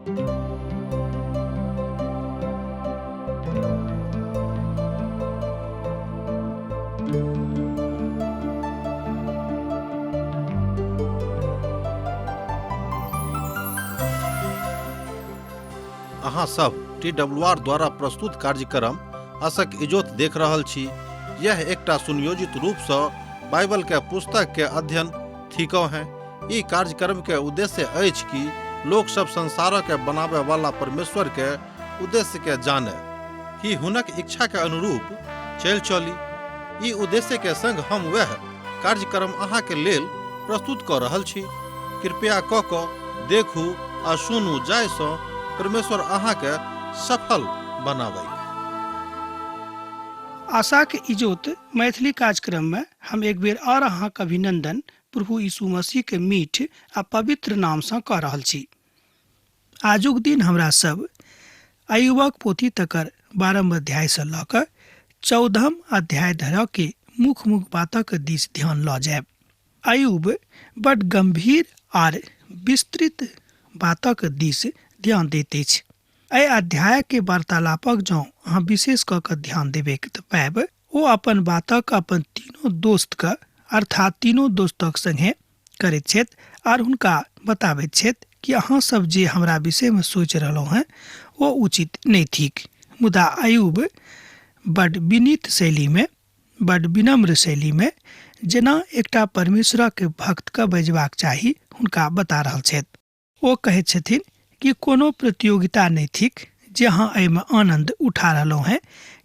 अहाँ सब T W R द्वारा प्रस्तुत कार्यक्रम असक इजोत देख रहल छी। यह एकटा सुनियोजित रूप सँ बाइबल के पुस्तक के अध्ययन थिकौ हैं। ई कार्यक्रम के उद्देश्य अछि कि लोक सब संसार के बनावे वाला परमेश्वर के उद्देश्य के जाने कि हुनक इच्छा के अनुरूप चलि चली। ई उद्देश्य के संग हम वएह कार्यक्रम अहाँ के लेल प्रस्तुत कऽ रहल छी। कृपया कऽ कऽ देखू आ सुनू जाहि सँ परमेश्वर अहाँ के सफल बनाबय। आशाक इजोत मैथिली कार्यक्रम में हम एक बेर और अहाँक अभिनंदन प्रभु यीशु मसीह के मीठ आ पवित्र नाम सँ कऽ रहल छी। आजुक दिन हमरा सब अयुबक पोथी तकर 12 अध्याय सँ लऽ कऽ 14 अध्याय धरि के मुख्य मुख्य बातक दिस ध्यान लऽ जायब। अयुब बड गंभीर आर विस्तृत बातक दिस ध्यान दैत अछि। एहि अध्याय के वार्तालापक जँ अहाँ विशेष कऽ कऽ ध्यान देबै तऽ पायब ओ अपन बातक अपन तीनों दोस्त के अर्थात तीनों दोस्तक संगे करैत छथि आर हुनका बताबैत छथि कि अहाँ सब जे हमरा विषय में सोचि रहलहुँ हेँ ओ उचित नहि थिक। मुदा अयुब बड विनीत शैली में, बड विनम्र शैली में जेना एकटा परमेश्वरक भक्त के बजबाक चाही हुनका बता रहल छथि। ओ कहैत छथिन कि कोनो प्रतियोगिता नहि थिक जे अहाँ एहिमे आनन्द उठा रहलहुँ हेँ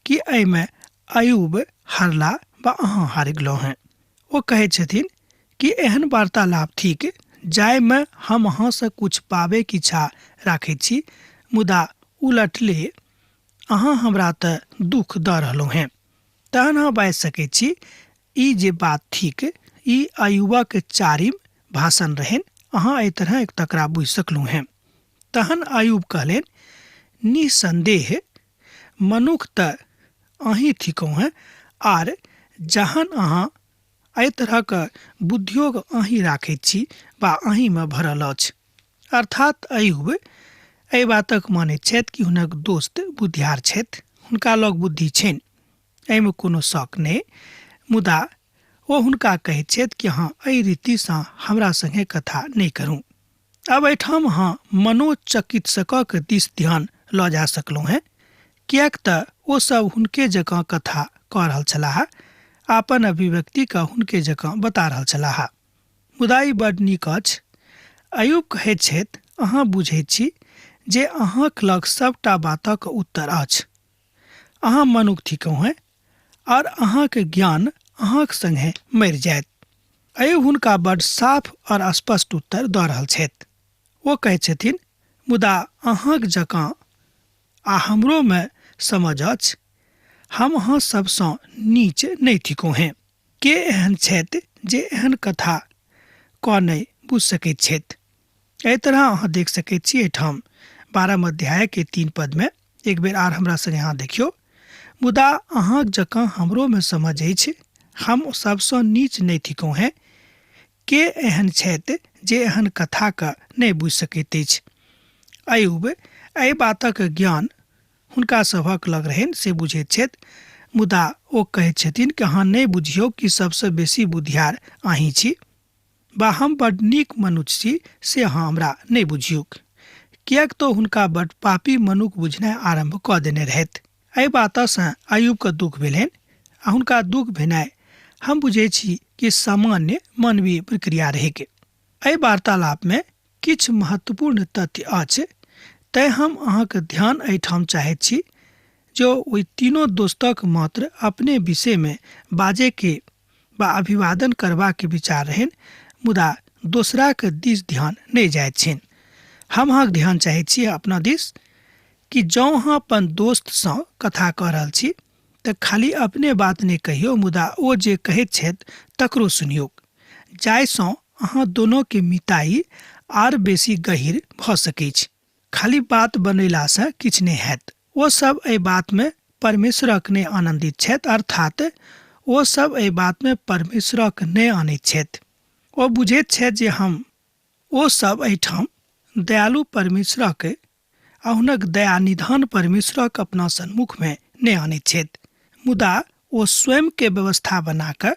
कि एहिमे अयुब हारला वा अहाँ हारि गेलहुँ हेँ। ओ कहैत छथिन कि एहन वार्तालाप थिक जाहिमे हम अहाँसँ किछु पाबैके इच्छा राखैत छी, मुदा उलटले अहाँ हमरा तऽ दुख दऽ रहलहुँ हेँ। तहन अहाँ बाजि सकैत छी ई जे बात थिक ई अयुबक चारिम भाषण रहनि। अहाँ एहि तरह तकरा बुझि सकलहुँ हेँ। तहन अयुब कहलनि, निःसंदेह मनुख तऽ अहीं थिकहुँ हेँ आर जहन अहाँ एहि तरहक बुद्धियोग अहीं राखैत छी वा अहींमे भरल अछि। अर्थात अयुब एहि बातक मानैत छथि कि हुनक दोस्त बुद्धियार छथि, हुनका लग बुद्धि छनि, एहिमे कोनो शक नहि, मुदा ओ हुनका कहैत छथि कि अहाँ एहि रीतिसँ हमरा संगे कथा नहि करू। अब एहिठाम अहाँ मनोचिकित्सकक दिस ध्यान लऽ जा सकलहुँ हेँ, किएक तऽ ओ सब हुनके जकाँ कथा कऽ रहल छलाह, अपन अभिव्यक्तिके हुनके जकाँ बता रहल छलाह। मुदा ई बड नीक अछि। अयुब कहैत छथि, अहाँ बुझैत छी जे अहाँक लग सबटा बातक उत्तर अछि। अहाँ मनुख थिकहुँ हेँ आर अहाँक ज्ञान अहाँक संगे मरि जायत। अयुब हुनका बड साफ और स्पष्ट उत्तर दऽ रहल छथि। ओ कहैत छथिन, मुदा अहाँक जकाँ आ हमरोमे समझ अछि। हम अहाँ सबसँ नीच नहि थिकहुँ हेँ। के एहन छथि जे एहन कथा कऽ नहि बुझि सकैत छथि? एहि तरह अहाँ देख सकैत छी एहिठाम 12 अध्याय के 3 पद में एक बेर आर हमरा संगे अहाँ देखियौ, मुदा अहाँक जकाँ हमरोमे समझ अछि, हम सबसँ नीच नहि थिकहुँ हेँ। के एहन छथि जे एहन कथाके नहि बुझि सकैत अछि? अयुब एहि बातक ज्ञान हुनका सभक लग रहनि से बुझैत छथि, मुदा ओ कहैत छथिन कि अहाँ नहि बुझियौ कि सबसँ बेसी बुधियार अहीं छी वा हम बड नीक मनुष्य छी से अहाँ हमरा नहि बुझियौक, किएक तऽ हुनका बड पापी मनुख बुझनाइ आरम्भ कऽ देने रहथि। एहि बातसँ अयुबके दुख भेलनि आ हुनका दुख भेनाइ हम बुझै छी कि सामान्य मानवीय प्रक्रिया रहैक। एहि वार्तालापमे किछु महत्वपूर्ण तथ्य अछि, तैं हम अहाँक ध्यान एहिठाम चाहैत छी जो ओहि तीनों दोस्तक मात्र अपने विषयमे बाजैके वा अभिवादन करबाक विचार रहनि, मुदा दोसराक दिस ध्यान नहि जाइत छनि। हम अहाँक ध्यान चाहैत छी अपना दिस कि जँ अहाँ अपन दोस्तसँ कथा कऽ रहल छी तऽ खाली अपने बात नहि कहियौ, मुदा ओ जे कहैत छथि तकरो सुनियौक, जाहिसँ अहाँ दोनोके मिताई आर बेसी गहीर भऽ सकैछ। खाली बात बनैलासँ किछु नहि हैत। ओ सब एहि बातमे परमेश्वरक नहि आनन्दित छथि, अर्थात ओ सब एहि बातमे परमेश्वरक नहि आनैत छथि। ओ बुझैत छथि जे हम ओ सब एहिठाम दयालु परमेश्वरक आ हुनक दया निधान परमेश्वरक अपना सन्मुख में नहि आनैत छथि, मुदा ओ स्वयं के व्यवस्था बना कऽ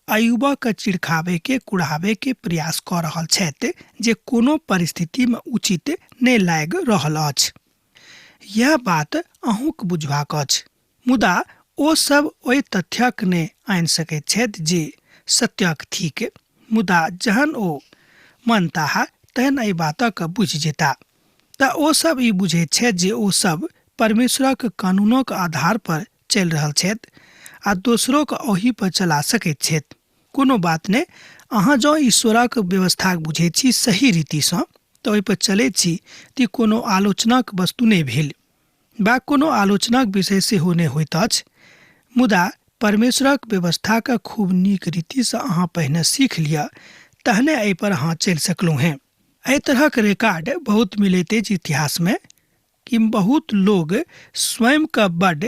अयुबक चिड़खाबे के कुढ़ाबे के प्रयास कऽ रहल छथि जे कोनो परिस्थिति में उचित नहि लागि रहल अछि। यह बात अहूँक बुझबाक अछि, मुदा ओ सब ओहि तथ्यक नहि आनि सकैत छथि जे सत्यक थिक। मुदा जहन ओ मानताह तहन एहि बातक बुझि जेता। तऽ ओ सब ई बुझैत छथि जे ओ सब परमेश्वरक कानूनक आधार पर चलि रहल छथि आ दोसरोक ओहि पर चला सकैत छथि। कोनो बात नहि, अहाँ जँ ईश्वरक व्यवस्थाक बुझैत छी सही रीतिसँ तऽ ओहि पर चलैत छी तऽ कोनो आलोचनाक वस्तु नहि भेल वा कोनो आलोचनाक विषय सेहो नहि होइत अछि। मुदा परमेश्वरक व्यवस्थाके खूब नीक रीतिसँ अहाँ पहिने सीख लिअ, तहने एहि पर अहाँ चलि सकलहुँ हेँ। एहि तरहक रिकॉर्ड बहुत मिलैत अछि इतिहासमे कि बहुत लोग स्वयंके बड्ड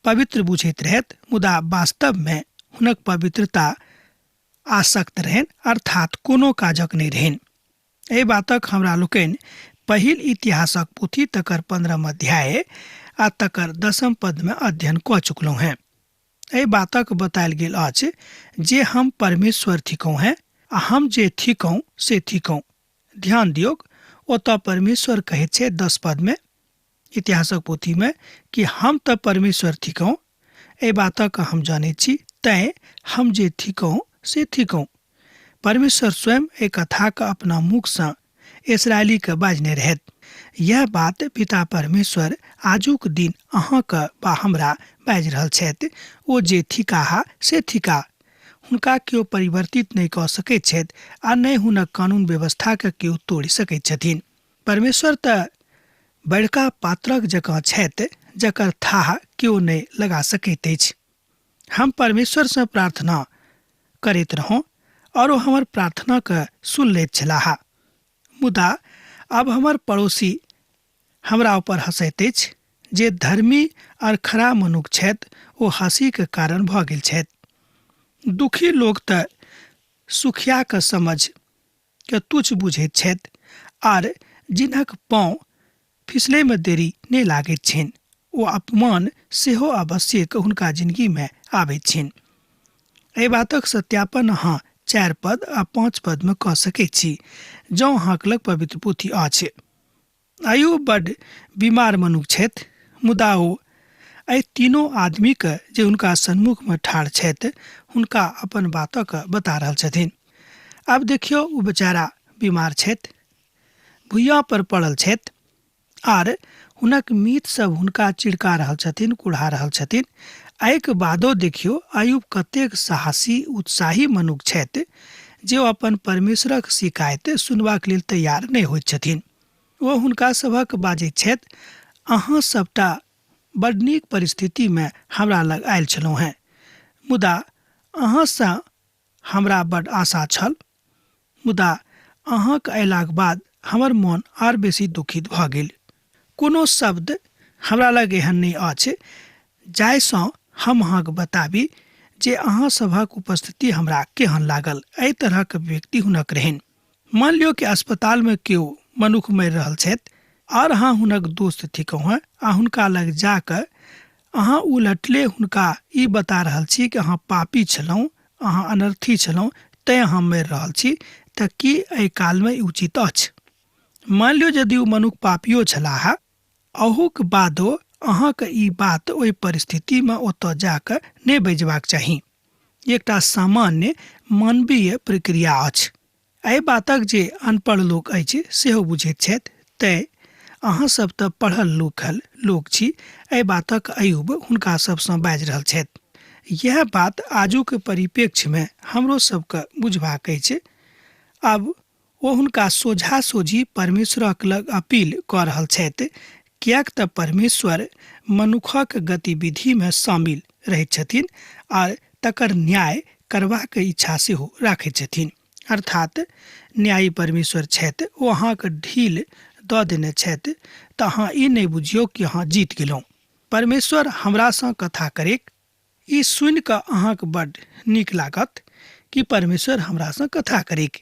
पवित्र बुझैत रहथि, मुदा वास्तवमे हुनक पवित्रता आसक्त रहनि, अर्थात कोनो काजक नहि रहनि। एहि बातक हमरा लोकनि पहिल इतिहासक पोथी तकर 15 अध्याय आ तकर 10 पदमे अध्ययन कऽ चुकलहुँ हेँ। एहि बातक बतायल गेल अछि जे हम परमेश्वर थिकहुँ हेँ आ हम जे थिकहुँ से थिकहुँ। ध्यान दियौक, ओतऽ परमेश्वर कहैत छै 10 पदमे इतिहासक पोथीमे कि हम तऽ परमेश्वर थिकहुँ, एहि बातक हम जानैत छी, तैँ हम जे थिकहुँ से थिकहुँ। परमेश्वर स्वयं एहि कथाके अपना मुखसँ इसराइलीके बाजने रहथि। यह बात पिता परमेश्वर आजुक दिन अहाँके वा हमरा बाजि रहल छथि। ओ जे थिकाह से थिका, हुनका केओ परिवर्तित नहि कऽ सकैत छथि आ नहि हुनक कानून व्यवस्थाके केओ तोड़ि सकैत छथिन। परमेश्वर तऽ बड़का पात्रक जकाँ छथि जकर थाह केओ नहि लगा सकैत अछि। हम परमेश्वरसँ प्रार्थना करैत रहौं और ओ हमर प्रार्थनाके सुन लैत छलाह, मुदा आब हमर पड़ोसी हमरा ऊपर हँसैत अछि। जे धर्मी और खरा मनुख छथि ओ हँसीके कारण भऽ गेल छथि। दुखी लोक तऽ सुखियाके समझ के तुच्छ बुझैत छथि आर जिनक पाँव फिसलैमे देरी नहि लागैत छनि ओ अपमान सेहो आवश्यक हुनका जिंदगीमे आबैत छनि। एहि बातक सत्यापन अहाँ 4 पद आ 5 पदमे कऽ सकैत छी जँ अहाँक लग पवित्र पोथी अछि। आयु बड बीमार मनुख छथि, मुदा ओ एहि तीनों आदमीके जे हुनका सन्मुखमे ठाढ़ छथि हुनका अपन बातक बता रहल छथिन। आब देखियौ, ओ बेचारा बीमार छथि, भुइयाँ पर पड़ल छथि आर हुनक मीत सब हुनका चिड़का रहल छथिन, कुढ़ा रहल छथिन। एहिके बादो देखियौ अयुब कतेक साहसी उत्साही मनुख छथि जे ओ अपन परमेश्वरक शिकायत सुनबाक लेल तैयार नहि होइत छथिन। ओ हुनका सभक बाजैत छथि, अहाँ सबटा बड नीक परिस्थितिमे हमरा लग आयल छलहुँ हेँ, मुदा अहाँसँ हमरा बड आशा छल, मुदा अहाँक अयलाक बाद हमर मोन आर बेसी दुखित भऽ गेल। कोनो शब्द हमरा लग एहन नहि अछि जाहिसँ हम अहाँके बताबी जे अहाँ सभक उपस्थिति हमरा केहन लागल। एहि तरहक व्यक्ति हुनक रहनि। मान लियौ कि अस्पतालमे केओ मनुख मरि रहल छथि और अहाँ हुनक दोस्त थिकहुँ हेँ आ हुनका लग जाकऽ अहाँ उलटले हुनका ई बता रहल छी कि अहाँ पापी छलहुँ, अहाँ अनर्थी छलहुँ, तैँ अहाँ मरि रहल छी, तऽ की एहि कालमे ई उचित अछि? मान लियौ यदि ओ मनुख पापियो छलाह, अहूक बादो अहाँके ई बात ओहि परिस्थितिमे ओतऽ जाकऽ नहि बजबाक चाही। एकटा सामान्य मानवीय प्रक्रिया अछि। एहि बातक जे अनपढ़ लोक अछि सेहो बुझैत छथि, तैँ अहाँ सब तऽ पढ़ल लिखल लोक छी, एहि बातक अयुब हुनका सबसँ बाजि रहल छथि। यएह बात आजुक परिप्रेक्ष्यमे हमरो सबके बुझबाक अछि। आब ओ हुनका सोझा सोझी परमेश्वरक लग अपील कऽ रहल छथि, किएक तऽ परमेश्वर मनुखक गतिविधिमे शामिल रहैत छथिन आर तकर न्याय करबाक इच्छा सेहो राखैत छथिन। अर्थात न्यायी परमेश्वर छथि, ओ अहाँके ढील दऽ देने छथि तऽ अहाँ ई नहि बुझियौ कि अहाँ जीत गेलहुँ। परमेश्वर हमरासँ कथा करैक ई सुनि कऽ अहाँके बड्ड नीक लागत कि परमेश्वर हमरासँ कथा करैक।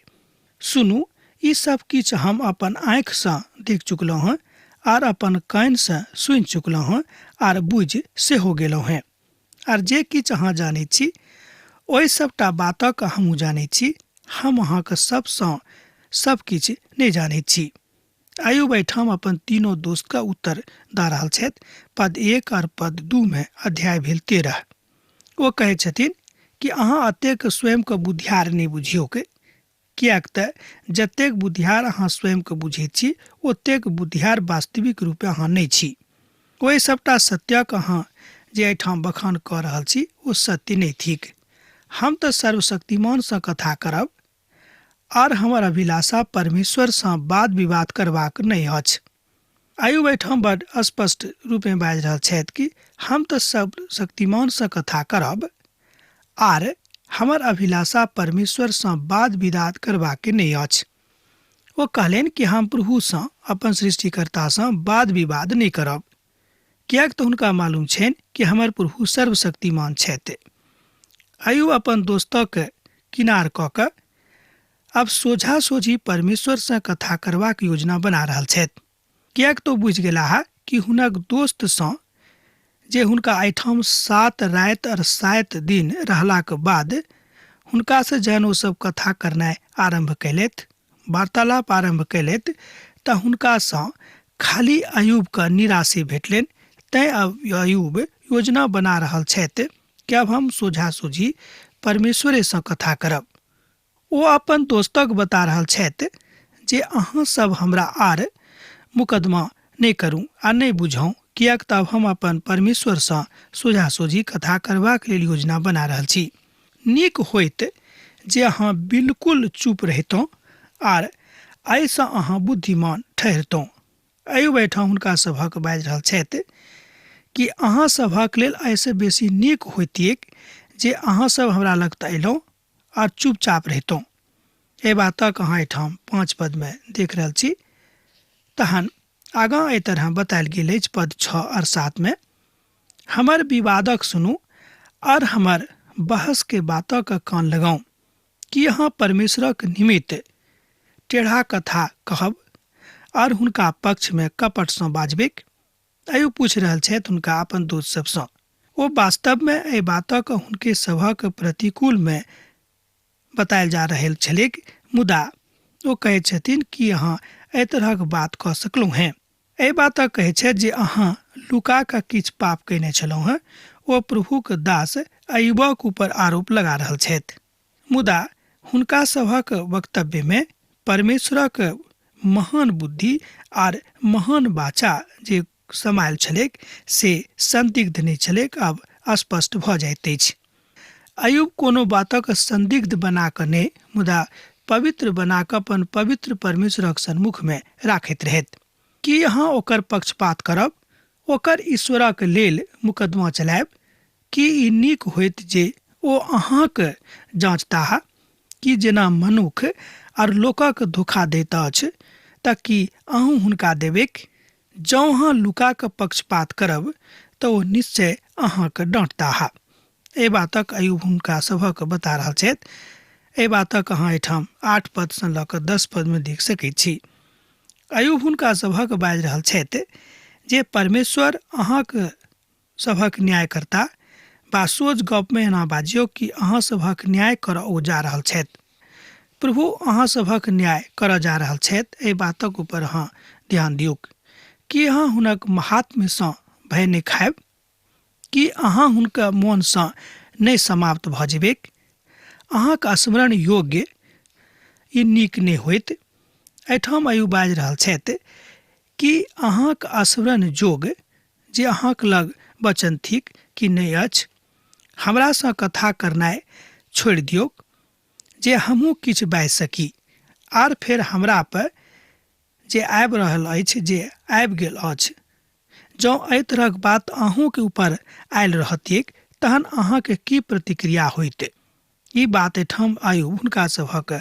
सुनू, ई सब किछु हम अपन आँखिसँ देख चुकलहुँ हँ आर अपन कानसँ सुनि चुकलहुँ हँ आर बुझि सेहो गेलहुँ हेँ। आर जे किछु अहाँ जानैत छी ओहि सभटा बातक हमहूँ जानैत छी। हम अहाँक सभसँ सभ किछु नहि जानैत छी। अयुब एहिठाम अपन तीनो दोस्तके उत्तर दऽ रहल छथि। पद 1 आओर पद 2 मे अध्याय भेल 13। ओ कहै छथिन कि अहाँ एतेक स्वयंके बुधियार नहि बुझियौक, किएक तऽ जतेक बुधियार अहाँ स्वयंके बुझैत छी ओतेक बुधियार वास्तविक रूपे अहाँ नहि छी। ओहि सभटा सत्यक अहाँ जे एहिठाम बखान कऽ रहल छी ओ सत्य नहि थिक। हम तऽ सर्वशक्तिमानसँ कथा करब आर हमर अभिलाषा परमेश्वरसँ वाद विवाद करबाक नहि अछि। आयुब एहिठाम बड स्पष्ट रूपे बाजि रहल छथि कि हम तऽ सर्वशक्तिमानसँ कथा करब आर हमर अभिलाषा परमेश्वरसँ वाद विवाद करबाक नहि अछि। ओ कहलनि कि हम प्रभुसँ अपन सृष्टिकर्तासँ वाद विवाद नहि करब, किएक तऽ हुनका मालूम छनि कि हमर प्रभु सर्वशक्तिमान छथि। अयुब अपन दोस्तक किनार कऽ कऽ आब सोझा सोझी परमेश्वरसँ कथा करबाक योजना बना रहल छथि, किएक तऽ बुझि गेलाह कि हुनक दोस्तसँ जे हुनका एहिठाम 7 राति आओर 7 दिन रहलाक बाद हुनकासँ जहन ओ सब कथा करनाइ आरम्भ कयलथि, वार्तालाप आरम्भ कयलथि, तऽ हुनकासँ खाली अयुबके निराशे भेटलनि। तैँ अब अयुब योजना बना रहल छथि कि अब हम सोझा सोझी परमेश्वरेसँ कथा करब। ओ अपन दोस्तक बता रहल छथि जे अहाँ सब हमरा आर मुकदमा नहि करू आ नहि बुझाउ, किएक तऽ अब हम अपन परमेश्वरसँ सोझा सोझी कथा करबाक लेल योजना बना रहल छी। नीक होइत जे अहाँ बिल्कुल चुप रहितहुँ आर एहिसँ अहाँ बुद्धिमान ठहरतहुँ। अयुब एहिठाम हुनका सभक बाजि रहल छथि कि अहाँ सभक लेल एहिसँ बेसी नीक होइतियैक जे अहाँ सब हमरा लग तऽ अयलहुँ आर चुपचाप रहितहुँ। एहि बातक अहाँ एहिठाम 5 पदमे देख रहल छी। तहन आगाँ एहि तरह बतायल गेल अछि पद 6 आओर 7 मे, हमर विवादक सुनू आर हमर बहस के बातक कान लगाउ। कि अहाँ परमेश्वरक निमित्त टेढ़ा कथा कहब आर हुनका पक्षमे कपटसँ बाजबेक? अयुब पूछि रहल छथि हुनका अपन दोस्त सभसँ। ओ वास्तवमे एहि बातक हुनके सभक प्रतिकूलमे बतायल जा रहल छलैक, मुदा ओ कहैत छथिन कि अहाँ एहि तरहक बात कऽ सकलहुँ हेँ। एहि बातक कहैत छथि जे अहाँ लुका कऽ किछु पाप कयने छलहुँ हेँ। ओ प्रभुक दास अयुबक ऊपर आरोप लगा रहल छथि, मुदा हुनका सभक वक्तव्यमे परमेश्वरक महान बुद्धि आर महान वाचा जे समायल छलैक से संदिग्ध नहि छलैक, आब स्पष्ट भऽ जाइत अछि। अयुब कोनो बातक संदिग्ध बना कऽ नहि, मुदा पवित्र बना कऽ अपन पवित्र परमेश्वरक सन्मुखमे राखैत रहैत। की अहाँ ओकर पक्षपात करब? ओकर ईश्वरक लेल मुकदमा चलायब? की ई नीक होइत जे ओ अहाँक जाँचताह? कि जेना मनुख आर लोकक धोखा दैत अछि तऽ की अहूँ हुनका देबैक? जँ अहाँ लुका कऽ पक्षपात करब तऽ ओ निश्चय अहाँक डाँटताह। एहि बातक अयुब हुनका सभक बता रहल छथि। एहि बातक अहाँ एहिठाम 8 पदसँ लऽ कऽ 10 पदमे देख सकैत छी। अयुब हुनका सभक बाजि रहल छथि जे परमेश्वर अहाँक सभक न्याय करता, बा सोझ गपमे एना बाजियौ कि अहाँ सभक न्याय करऽ ओ जा रहल छथि। प्रभु अहाँ सभक न्याय करऽ जा रहल छथि, एहि बातक ऊपर अहाँ ध्यान दियौक। की अहाँ हुनक महात्म्यसँ भय नहि खायब? की अहाँ हुनका मोनसँ नहि समाप्त भऽ जेबैक? अहाँक स्मरण योग्य ई नीक नहि होइत। एहिठाम अयुब बाजि रहल छथि कि अहाँक स्मरण योग्य जे अहाँक लग वचन थिक कि नहि अछि? हमरासँ कथा करनाइ छोड़ि दियौक जे हमहूँ किछु बाजि सकी, आर फेर हमरा पर जे आबि रहल अछि जे आबि गेल अछि। जँ एहि तरहक बात अहूँके ऊपर आयल रहतियैक तहन अहाँके की प्रतिक्रिया होइत? ई बात एहिठाम अयुब हुनका सभक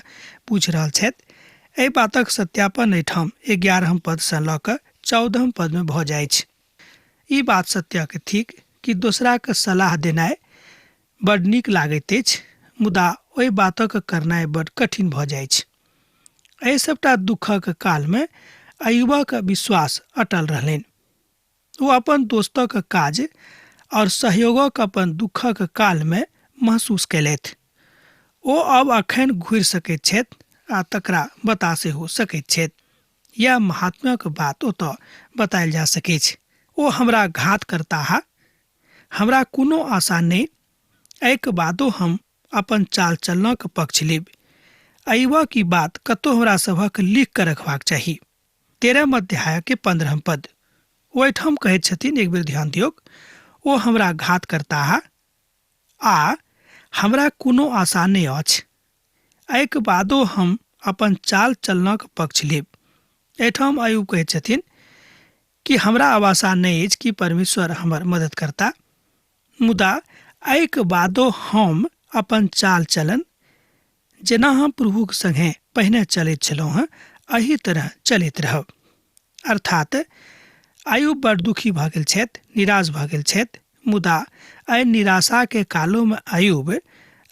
पूछि रहल छथि। एहि बातक सत्यापन एहिठाम 11 पदसँ लऽ कऽ 14 पदमे भऽ जाइछ। ई बात सत्यक थिक कि दोसराके सलाह देनाइ बड नीक लागैत अछि, मुदा ओहि बातक करनाइ बड कठिन भऽ जाइछ। एहि सबटा दुःखक कालमे अयुबक विश्वास अटल रहलनि। ओ अपन दोस्तक काज और सहयोगक अपन दुःखक कालमे महसूस कयलथि। ओ अब अखन घुरि सकैत छथि आ तकरा बता सेहो सकैत छथि। यैह महात्म्यक बात ओतऽ बतायल जा सकैछ। ओ हमरा घात करताह, हमरा कोनो आशा नहि, एहिके बादो हम अपन चाल चलनक पक्ष लेब। अयुबक ई बात कतौ हमरा सभक लिख कऽ रखबाक चाही। 13 अध्याय के 15 पद ओहिठाम कहैत छथिन, एक बेर ध्यान दियौक, ओ हमरा घात करताह आ हमरा कोनो आशा नहि अछि, एहिके बादो हम अपन चाल चलनक पक्ष लेब। एहिठाम अयुब कहैत छथिन कि हमरा अब आशा नहि अछि कि परमेश्वर हमर मदद करता, मुदा एहिके बादो हम अपन चाल चलन जेना हम प्रभुक संगे पहिने चलैत छलहुँ हँ एही तरह चलैत रहब। अर्थात अयुब बड़ दुखी भऽ गेल छथि, निराश भऽ गेल छथि, मुदा एहि निराशाके कालोमे अयुब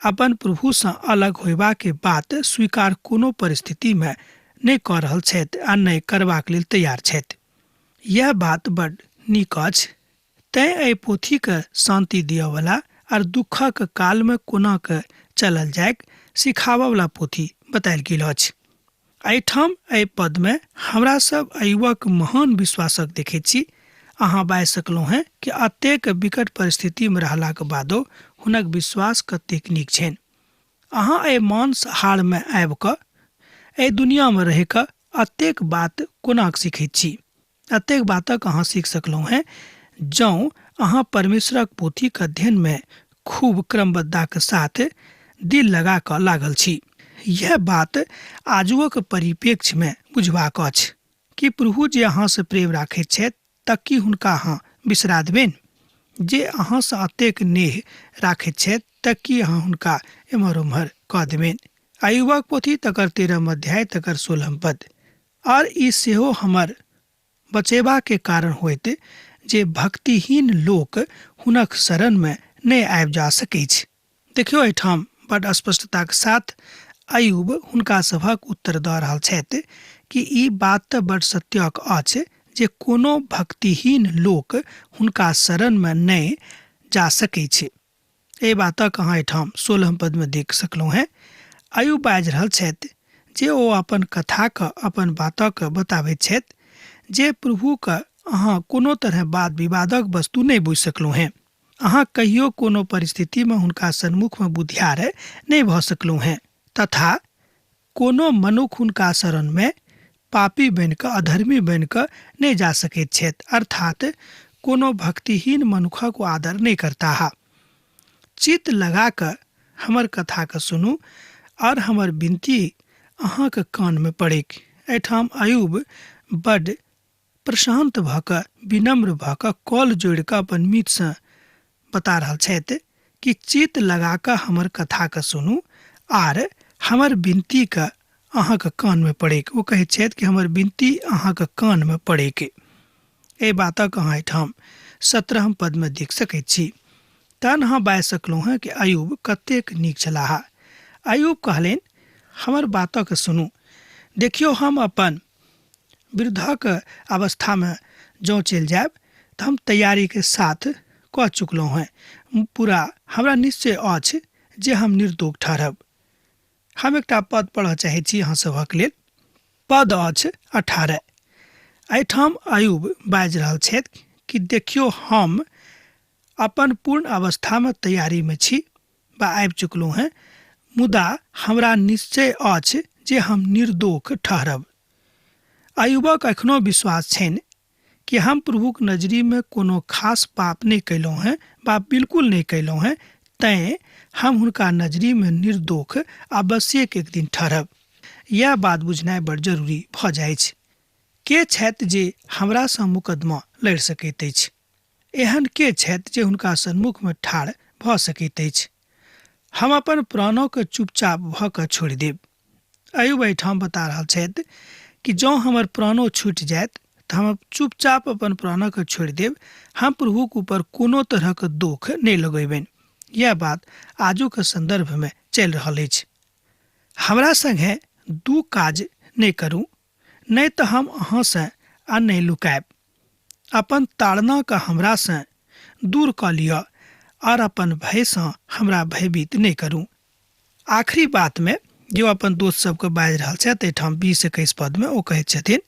अपन प्रभुसँ अलग होयबाके बात स्वीकार कोनो परिस्थितिमे नहि कऽ रहल छथि आ नहि करबाक लेल तैयार छथि। यैह बात बड़ नीक अछि। तैं एहि पोथीके शान्ति दिअवला आर दुःखक कालमे कोना कऽ चलल जाइक सिखाबऽवला पोथी बतायल गेल अछि। एहिठाम एहि पदमे हमरा सब अयुबक महान विश्वासक देखैत छी। अहाँ बाजि सकलहुँ हेँ कि एतेक विकट परिस्थितिमे रहलाक बादो हुनक विश्वास कतेक नीक छनि। अहाँ एहि मांस हाड़मे आबि कऽ एहि दुनियामे रहि कऽ एतेक बात कोना कऽ सीखैत छी? एतेक बातक अहाँ सीख सकलहुँ हेँ जौं अहाँ परमेश्वरक पोथीक अध्ययनमे खूब क्रमबद्धाक साथ दिल लगा कऽ लागल छी। यैह बात आजुओक परिप्रेक्ष्यमे बुझबाक अछि कि प्रभु जे अहाँसँ प्रेम राखैत छथि तऽ की हुनका अहाँ बिसरा देबनि? जे अहाँसँ एतेक नेह राखैत छथि तऽ की अहाँ हुनका एम्हर-ओम्हर कऽ देबनि? अयुबक पोथी तकर तेरहम अध्याय तकर सोलहम पद। आर ई सेहो हमर बचेबा के कारण होयत जे भक्तिहीन लोक हुनक शरण मे नहि आबि जा सकैछ। देखियौ एहिठाम बड स्पष्टताक साथ अयुब हुनका सभक उत्तर दऽ रहल छथि कि ई बात तऽ बड सत्यक अछि जे कोनो भक्तिहीन लोक हुनका शरण मे नहि जा सकैछ। एहि बातक अहाँ एहिठाम सोलहम पदमे देख सकलहुँ हेँ। अयुब बाजि रहल छथि जे ओ अपन कथाक अपन बातक बताबैत छथि जे प्रभुक अहाँ कोनो तरहे वाद विवादक वस्तु नहि बुझि सकलहुँ हेँ। अहाँ कहियो कोनो परिस्थितिमे हुनका सन्मुखमे बुधियार नहि भऽ सकलहुँ हेँ तथा कोनो मनुख हुनका शरणमे पापी बनि कऽ अधर्मी बनि कऽ नहि जा सकैत छथि, अर्थात् कोनो भक्तिहीन मनुखक ओ आदर नहि करताह। चित्त लगा कऽ हमर कथाकेँ सुनू आओर हमर विनती अहाँक कानमे पड़ैक। एहिठाम अयुब बड्ड प्रशान्त भऽ कऽ विनम्र भऽ कऽ कल जोड़ि कऽ अपन मितसँ बता रहल छथि कि चित्त लगा कऽ हमर कथाकेँ सुनू आर हमर विनतीकेँ अहाँक कानमे पड़ैक। ओ कहैत छथि कि हमर विनती अहाँक कानमे पड़ैक। एहि बातक अहाँ एहिठाम 17 पदमे देख सकैत छी। तहन अहाँ बाजि सकलहुँ हेँ कि अयुब कतेक नीक छलाह। अयुब कहलनि, हमर बातक सुनू। देखियौ हम अपन वृद्धक अवस्थामे जँ चलि जायब तऽ हम तैयारीके साथ कऽ चुकलहुँ हेँ। पूरा हमरा निश्चय अछि जे हम निर्दोष ठहरब। हम एकटा पद पढ़ऽ चाहैत छी अहाँ सभक लेल। पद अछि 18। एहिठाम अयुब बाजि रहल छथि कि देखियौ हम अपन पूर्ण अवस्थामे तैयारीमे छी बा आबि चुकलहुँ हेँ, मुदा हमरा निश्चय अछि जे हम निर्दोख ठहरब। अयुबक एखनो विश्वास छनि कि हम प्रभुक नजरिमे कोनो खास पाप नहि कयलहुँ हेँ बा बिल्कुल नहि कयलहुँ हेँ, तैँ हम हुनका नजरिमे निर्दोख अवश्येक एक दिन ठहरब। यैह बात बुझनाइ बड़ जरूरी भऽ जाइछ। के छथि जे हमरासँ मुकदमा लड़ि सकैत अछि? एहन के छथि जे हुनका सन्मुखमे ठाढ़ भऽ सकैत अछि? हम अपन प्राणोकेँ चुपचाप भऽ कऽ छोड़ि देब। अयुब एहिठाम बता रहल छथि कि जँ हमर प्राणो छूटि जायत तऽ हम चुपचाप अपन प्राणकेँ छोड़ि देब। हम प्रभुक ऊपर कोनो तरहक दोख नहि लगेबनि। यैह बात आजुक सन्दर्भमे चलि रहल अछि। हमरा संगे दू काज नहि करू, नहि तऽ हम अहाँसँ आ नहि लुकायब। अपन ताड़नाके हमरासँ दूर कऽ लिअ आर अपन भयसँ हमरा भयभीत नहि करू। आखिरी बातमे जे ओ अपन दोस्त सबके बाजि रहल छथि, एहिठाम 20-21 पदमे ओ कहैत छथिन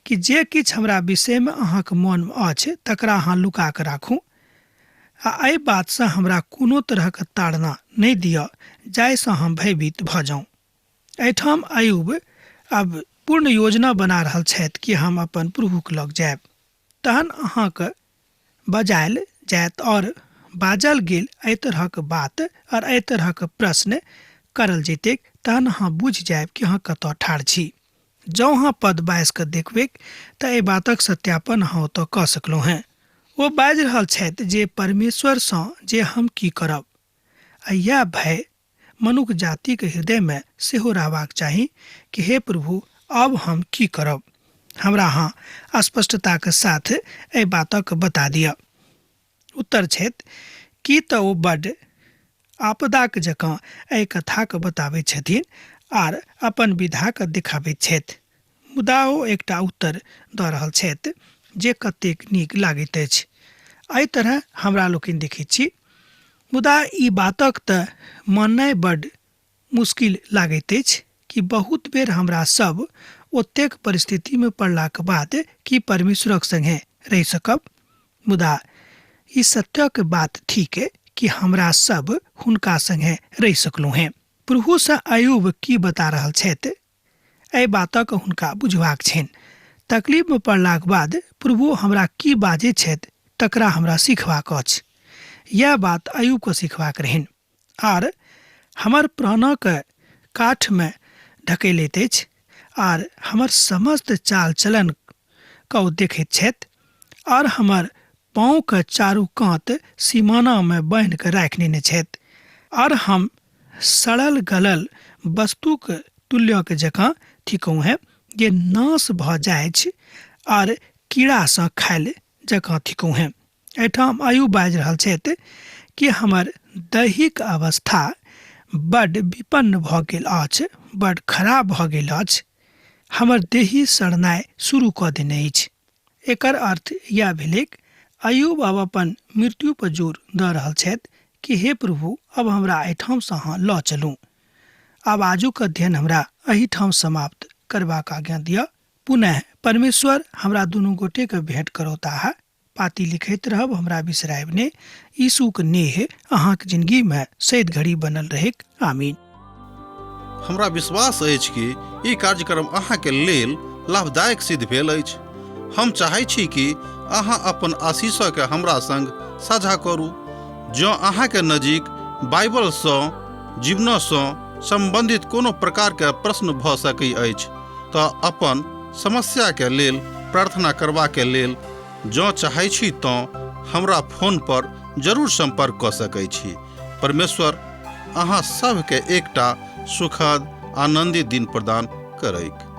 कि जे किछु हमरा विषयमे अहाँके मोनमे अछि तकरा अहाँ लुका कऽ राखू आ एहि बातसँ हमरा कोनो तरहक ताड़ना नहि दिअ जाहिसँ हम भयभीत भऽ जाउँ। एहिठाम अयुब आब पूर्ण योजना बना रहल छथि कि हम अपन प्रभुक लग जायब, तहन अहाँके बजायल जायत और बाजल गेल एहि तरहक बात और एहि तरहक प्रश्न करल जैतैक, तहन अहाँ बुझि जायब कि अहाँ कतऽ ठाढ़ छी। जँ अहाँ पद 22 के देखबैक तऽ एहि बातक सत्यापन अहाँ ओतऽ कऽ सकलहुँ हेँ। ओ बाजि रहल छथि जे परमेश्वरसँ जे हम की करब, आ इएह भय मनुख जातिक हृदयमे सेहो रहबाक चाही कि हे प्रभु, आब हम की करब, हमरा अहाँ स्पष्टताक साथ एहि बातक बता दिअ। उत्तर छथि कि तऽ ओ बड्ड आपदाक जकाँ एहि कथाक बताबैत छथिन आर अपन विधाक देखाबैत छथि, मुदा ओ एकटा उत्तर दऽ रहल छथि जे कतेक नीक लागैत अछि। एहि तरह हमरा लोकनि देखैत छी, मुदा ई बातक तऽ माननाइ बड्ड मुश्किल लागैत अछि कि बहुत बेर हमरा सब ओतेक परिस्थितिमे पड़लाक बाद की परमेश्वरक संगे रहि सकब। मुदा ई सत्यक बात थिक कि हमरा सब हुनका संगे रहि सकलहुँ हेँ। प्रभुसँ अयुब की बता रहल छथि एहि बातक हुनका बुझबाक छनि। तकलीफमे पड़लाक बाद प्रभु हमरा की बाजैत छथि तकरा हमरा सीखबाक अछि। इएह बात अयुबके सीखबाक रहनि। आर हमर प्राणक काठमे ढकेलैत अछि आर हमर समस्त चाल चलन के ओ देखैत छथि आर हमर पाँवके चारू कात सीमानामे बान्हि कऽ राखि नेने छथि आर हम सड़ल गलल वस्तुक तुल्यक जकाँ थिकहुँ हेँ जे नाश भऽ जाइछ आर कीड़ासँ खायल जकाँ थिकहुँ हेँ। एहिठाम आयु बाजि रहल छथि कि हमर दैहिक अवस्था बड्ड विपन्न भऽ गेल अछि, बड्ड खराब भऽ गेल अछि, हमर देही सड़नाइ शुरू कऽ देने अछि। एकर अर्थ इएह भेलैक अयुब आब अपन मृत्यु पर जोर दऽ रहल छथि कि हे प्रभु, अब हमरा एहिठामसँ अहाँ लऽ चलू। आब आजुक अध्ययन हमरा एहिठाम समाप्त करबाक आज्ञा दिअ। पुनः परमेश्वर हमरा दुनू गोटेके भेंट करौताह। पाती लिखैत रहब, हमरा बिसरायब ने। यीशुक नेह अहाँक जिंदगीमे सैद घड़ी बनल रहैक। आमीन। हमरा विश्वास अछि कि ई कार्यक्रम अहाँके लेल लाभदायक सिद्ध भेल अछि। हम चाहै छी कि अहाँ अपन आशीषके हमरा संग साझा करू। जँ अहाँके नजीक बाइबलसँ जीवनसँ सम्बन्धित कोनो प्रकारके प्रश्न भऽ सकै अछि तऽ अपन समस्याके लेल प्रार्थना करबाके लेल जँ चाहै छी तँ हमरा फोन पर जरूर सम्पर्क कऽ सकै छी। परमेश्वर अहाँ सभके एकटा सुखद आनन्दित दिन प्रदान करैक।